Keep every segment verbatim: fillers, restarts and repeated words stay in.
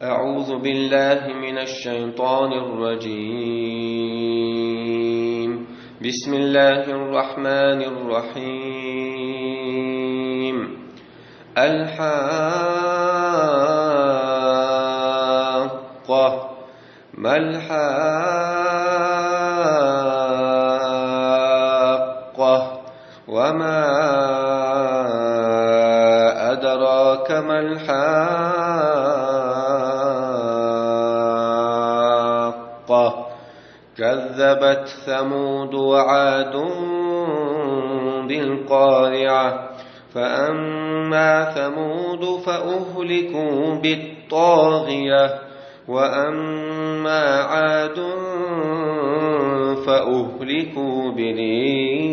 أعوذ بالله من الشيطان الرجيم. بسم الله الرحمن الرحيم. الحاقة. ما الحاقة. وما أدراك ما الحاقة. كذبت ثمود وعاد بالقارعة. فأما ثمود فأهلكوا بالطاغية. وأما عاد فأهلكوا بريح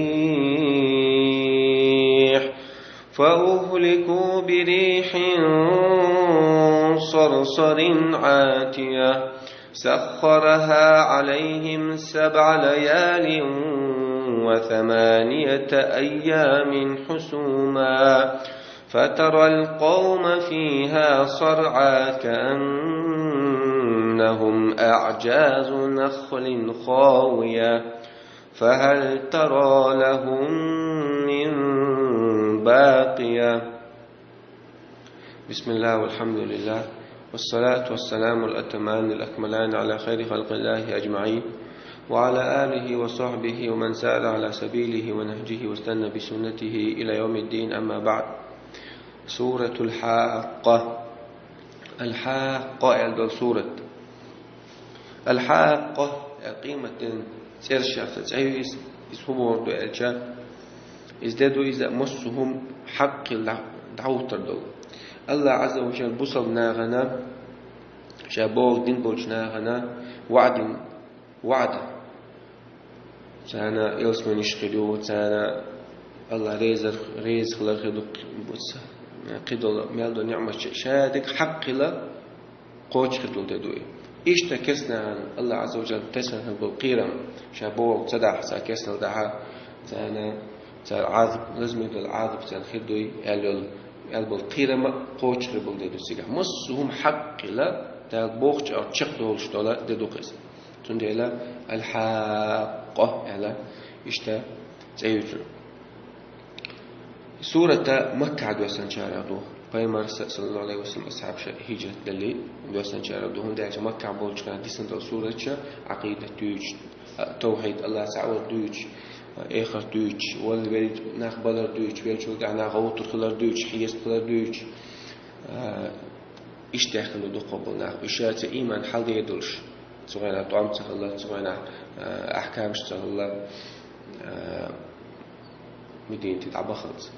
فأهلكوا بريح صرصر عاتية. سخرها عليهم سبع ليال وثمانية أيام حسوما. فترى القوم فيها صرعى كأنهم أعجاز نخل خاوية. فهل ترى لهم من باقية. بسم الله والحمد لله، والصلاة والسلام الأتمان الأكملان على خير خلق الله أجمعين، وعلى آله وصحبه ومن سار على سبيله ونهجه واستنى بسنته إلى يوم الدين، أما بعد. سورة الحاقة. الحاقة ял дола сурат. Аль-Хьакъа, э, къематден цӀераш яха цӀи ю иза, иза хӀун бохург ду аьлча, иза де ду иза массо а хӀума хьакъ хилла дӀахӀуттар долу. Аллахь Ӏазза ва Жалла бусалба нахана, ша боху дин болчу нахана ваӀдин, ваӀда. Царна ялсаманеш хир ю, царна Аллахь резар, реза хилар хир ду, кхидолу мел долу ниӀматаш, ша дерг хьакъ хилла, кхочуш хир долу де ду и. Иштта керстанахана Аллахь Ӏазза ва Жалла тесна хир болу кхерам, ша бохург ца дахь, цара керстанал дахь, царна, цара Ӏазап, лазаме долу Ӏазап царна хир ду и, аьлла йолу, аьлла болу кхерам а кхочуш хир болу де ду цигахь. Массо а хӀума хьакъ хилла, Дала бохучу а чекхдолуш долу де ду иза. Цундела Аль-Хьакъа аьлла, иштта цӀе ю цуьнан. Сурат Маккахь доьссинчарах ду. Пайхамар, саллаллаху Ӏалайхи ва саллам, асхьабаша хӀижрат дале доьссинчарах ду. ХӀунда аьлча Маккахь болчу хенахь дисина долу сураташ Ӏакъидат дуьйцуш, тавхьид, Аллахь цхьаъ вар дуьйцуш, эхарт дуьйцуш, валла велча нах балар дуьйцуш, веллачул тӀаьхьа нах гӀовттар хилар дуьйцуш, хьесап хилар дуьйцуш. Иштта даьхкина ду дукхах болу нах. Уьш ша цу ийман хьалдер долуш. Цу хенахь тӀом ца хилла, цу хенахь, а, ахькамаш ца хилла, а, Мединате дӀабахалц.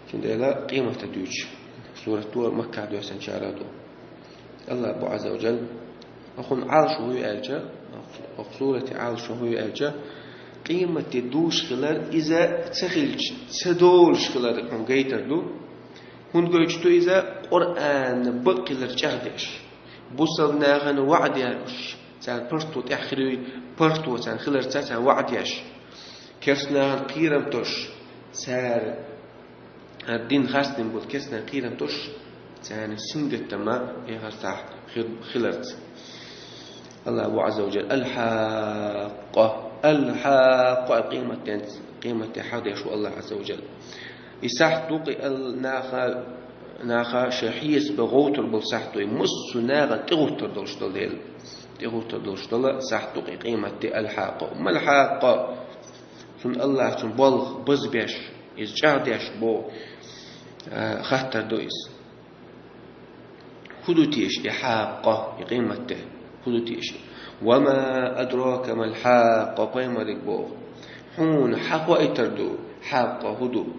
Цундела къематан дуьйцуш сурат ду, Маккахь доьссинчарах ду. Аллахь бу Ӏазза ва Жалла. Оцу Ӏалашо хӀун ю аьлча, оцу сурате Ӏалашо хӀун ю аьлча, къематде дуьйцуш хилар, иза ца хилча, ца долуш хилар хьуна гайтар ду. ХӀунда гойтуш ду иза? Къуръан бакъ хилар чӀагӀдеш. Бусалба нахана ваӀда еш, царна паргӀато тӀехь хир ю, паргӀато царна хиларца царна ваӀда еш. Керстанахана кхерам тосуш, цара, а, дин харцдина болу керстанахана кхерам тосуш, царна сингаттам а эхартахь хир, хиларца. Аллахь бу Ӏазза ва Жалла. Аль-Хьакъа. Аль-Хьакъа, къематден, къематде хьадеш ву Аллахь Ӏазза ва Жалла. И сахьт ду-кх и, ал-, наха, наха шайн хьесап бан гӀовттар болу сахьт ду и. Массо а нахана тӀегӀуттар долуш долу Дела. ТӀегӀуттар долуш долу сахьт ду-кх и къематде Аль-Хьакъа. Маль-Хьакъа. Цунна Аллахь цунна болх базбеш, иза чӀагӀдеш боху, а, хаттар ду иза. ХӀун ду теша и Хьакъа, и къематде? ХӀун ду теша? «Ва ма адрака мал Хьакъа», пайхамариг боху. Хьуна хьан хоуьйтур ду, Хьакъа хӀун ду?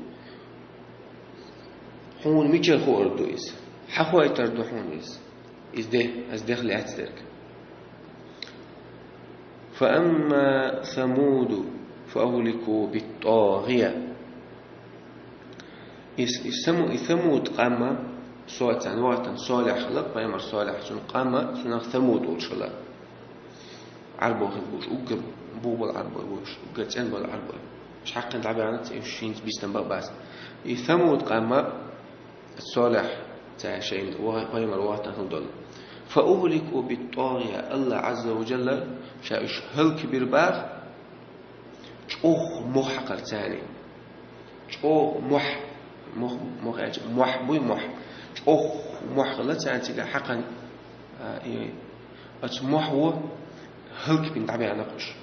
Хьуна мичара хуур ду иза? Хьан хоуьйтур ду хьуна иза? Иза де, иза дех лаьцна дерг. «Фа амма Самуду фа агьлику бит-тӀагӀия». И, и Саму-, и Самуд къам а, со-, царна вахийтина Солихь хилла, пайхамар Солихь, цуьнан къам а, цунах Самуд олуш хилла. Ӏарбой хилла бу уьш, уггар бу болу Ӏарбой бу уьш, уггар цӀена болу Ӏарбой. Уьш хьакхина дӀабаьхьна, цӀе уьш шийца бистина бакъ бац. И Самуд къам а, Солихь, цара шайна ва-, пайхамар вахийтина хилла долу. فأهلكوا بالطاغية, Аллах Азза ва Джалла ша уьш хӀалакбира бах, чӀогӀа мохь хьакхарца. ЧӀогӀа мохь, мохь, мохь аьлча, мохь буй, мохь. ЧӀогӀа мохь хилла царна цига хьакхана, а, и, оцу мохьо хӀалакбина дӀабаьхна уьш.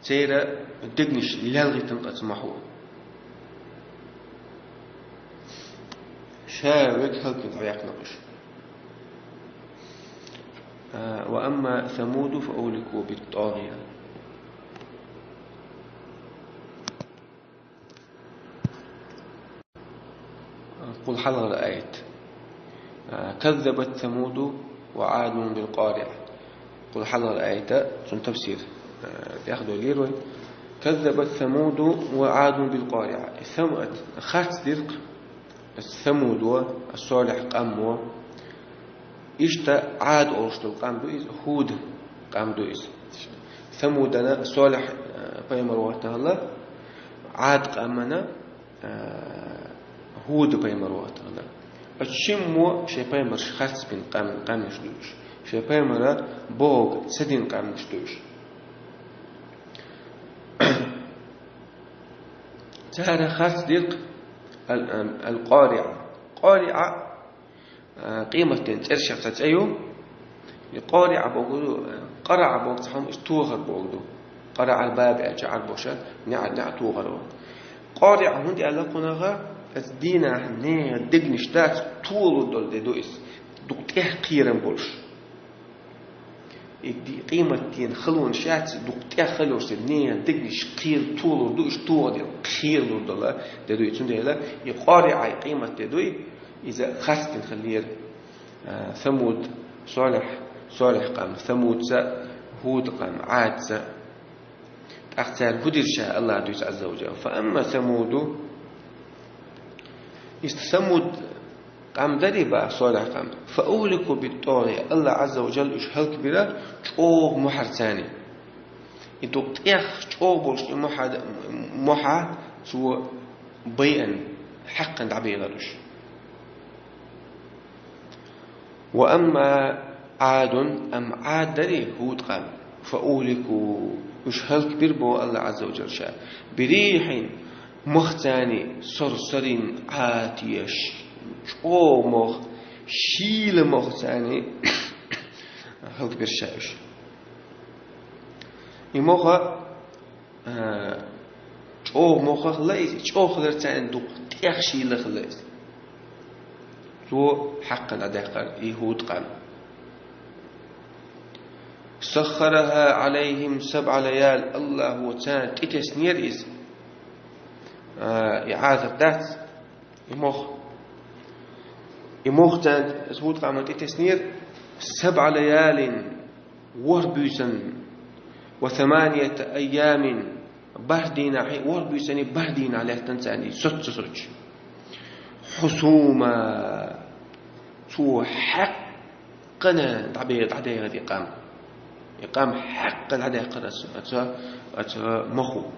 Церан дегнаш лелхийтина оцу мохьо. Ша век хӀалакбина дӀаваьккхина уьш. А, وأما ثمود فأهلكوا بالطاغية. Кхул хьалхара аят. А, كذبت ثمود وعاد بالقارعة. Кхул хьалхара аят, цун тафсир, а, тӀехдолийра вай. كذبت ثمود وعاد بالقارعة. Самуд харц дира-кх Самудо, Солихь къамо. Иштта Ӏад олуш долу къам ду иза, ХӀуд къам ду иза. Самудана Солихь, э, пайхамар вахана хилла, Ӏад къамана, э, ХӀуд пайхамар вахана хилла. Оцу шиммо шайн пайхамарш харцбина къам-, къамнаш ду уьш. Шайн пайхамара бохург ца дина къамнаш ду уьш. Цара харц дира-кх ал-, ам, ал-Къариа. Къариа, а, къематдийнан цӀерашех цхьа цӀе ю. И Къариа бохург ду, а, къараӀа бохург цхьа хӀума, иза тохар бохург ду. КъараӀал-баб аьлча Ӏарбоша неӀ, неӀ тохар ву. Къариа хӀунда аьлла кхунах, оцу дийнахь нехан дегнаш дац, толур долу де ду иза. Дукха тӀех кхерам болуш. И ди-, къематдийнан халонаш яц, дукха тӀех хала йолуш дерг, нехан дегнаш кхера толур ду, уьш тоха дерг кхералур долу де ду и. Цундела и Къариа и къематде дуй, иза харцдина хиллера, а, Самуд, Солихь, Солихь къам Самудца, ХӀуд къам Ӏадца. ТӀаккха цара хӀун дира ша, Аллах дуьйцу Азза ва Джалла: «Фа амма Самуду». Иштта Самуд къам дарий бах, Солихь къам. «Фа ухлику бит-тӀагӀия». Аллах Азза ва Джалла уьш хӀалакбира чӀогӀа мохьарца. И дукха тӀех чӀогӀа болуш и мохьа-, мохьа цо байъина, хьаькхна дӀабелира уьш. «Ва амма Ӏадун», амма Ӏад дарий, ХӀуд къам, «фа ухлику», уьш хӀалакбира боху Аллах Азза ва Джалла ша, «бирихьин», мохьарца, «сарсарин Ӏатия», чӀогӀа мохь, шийла мохьарца хӀалакбира ша уьш. И мохь а, чӀогӀа мохь хилла иза, чӀогӀа хиларца дукха тӀех шийла хилла иза. Цо хьаькхна дӀадаьккхира и ХӀуд къам. «Саххараха Ӏалайхим сабӀа лаял», Аллахо царна тӀетеснера иза. А, и Ӏазап дац, и мохь. И мохь царна, ХӀуд къаман тӀетеснера, «сабӀа лаялин», ворхӀ буьйсанна, «ва саманията айямин», бархӀ дийнахь, ворхӀ буьйсанна, бархӀ дийнахь лаьттина царна и соццу-соццу. «Хьусума», цо хьаькхна дӀабе-, дӀадаьккхира и къам. И къам хьаькхна дӀадаьккхира оцу, оцу, оцу мохьо.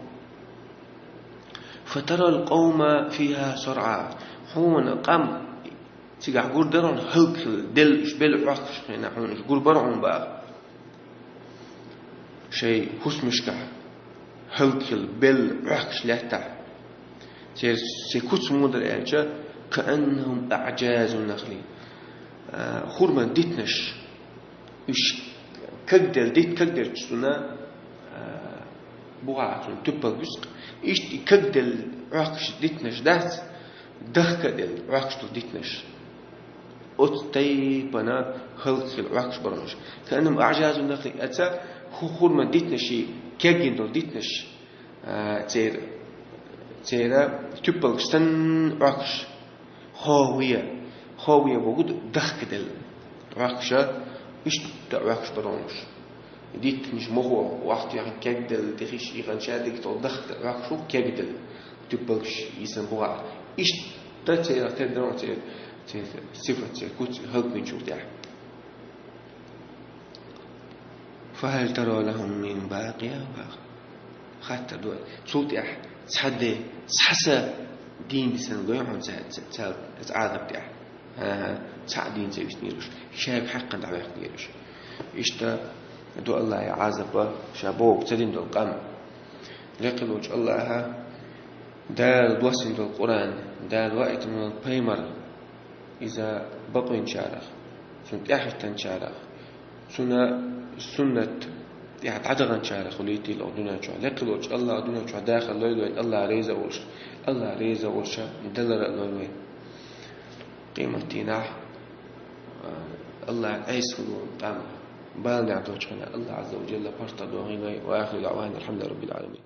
«Фатарал къавма фиха сарӀа». Хьуна къам цигахь гур дара хьуна хӀалакхилла, делла уьш, белла Ӏохкуш хенахь хьуна уьш гур бара хьуна бах. Шайн хӀусамашкахь хӀалакхилла, белла Ӏохкуш лаьттахь. Церан, церан куц муха дара аьлча, «кааннахум аӀжазу нахлин». А, хурман дитанаш, уьш кагделла, дита кагделча цунна, а, бухахь цунна туьппалг буьсу-кх. Иштта и кагделла Ӏохкуш дитанаш дац, дахка а делла Ӏохкуш долу дитанаш. Оцу тайпана хӀалакхилла Ӏохкуш бара хьуна уьш. «Кааннахум аӀжазу нахлин», аьлча, ху-, хурман дитанаш, кегйина долу дитанаш, а, церан, церан туьппалгаш санна Ӏохкуш. «Хавия». «Хавия» бохург ду дахка делла Ӏохкуш, иштта Ӏохкуш бара хьуна уьш. Дитанаш мохь вахтехь кегделла, тӀехиш ийгӀина, шадерг тӀе дахка Ӏохкуш ву кегделла, туьппалгаш йисина бухахь. Иштта церан тера дара хьуна церан, церан сифат, церан куц хӀалакбинчул тӀаьхьа. «Фахьал тара лахум мин бакъия?» Хаттар ду. Цул тӀаьхьа цхьа де, цхьа са дийна дисина гой хьуна ца, ца, ца, ца Ӏазап тӀехь? АхӀа, цхьа дийна ца виснера уж, шайга хьаькхна дӀаваьккхинера уж. Иштта ду Аллахьа Ӏазап ша боху ца дина долу къам. Лекхалучу Аллахьа Дала доссина долу Къуръан, Дала ваийтина волу пайхамар, иза бакъвинчарах, цунна тӀаьхьахӀиттинчарах, цуьнан суннат тӀехь дӀадаханчарах хилийтийла оха дуьнен чохь. Лекхалучу Аллахьа дуьнен чохь дахар лойла вайн, Аллахь реза а волуш, Аллахь реза а волуш далар а лойла вайн. Къематдийнахь, а, Аллахь Ӏеса хуьлу къам, бала неӀ долчу хенахь Аллахь Ӏазза ва Джалла паргӀат дохийла вайн. Ва ахиру даӀвана алхьамдулиллахӀи раббил Ӏаламин.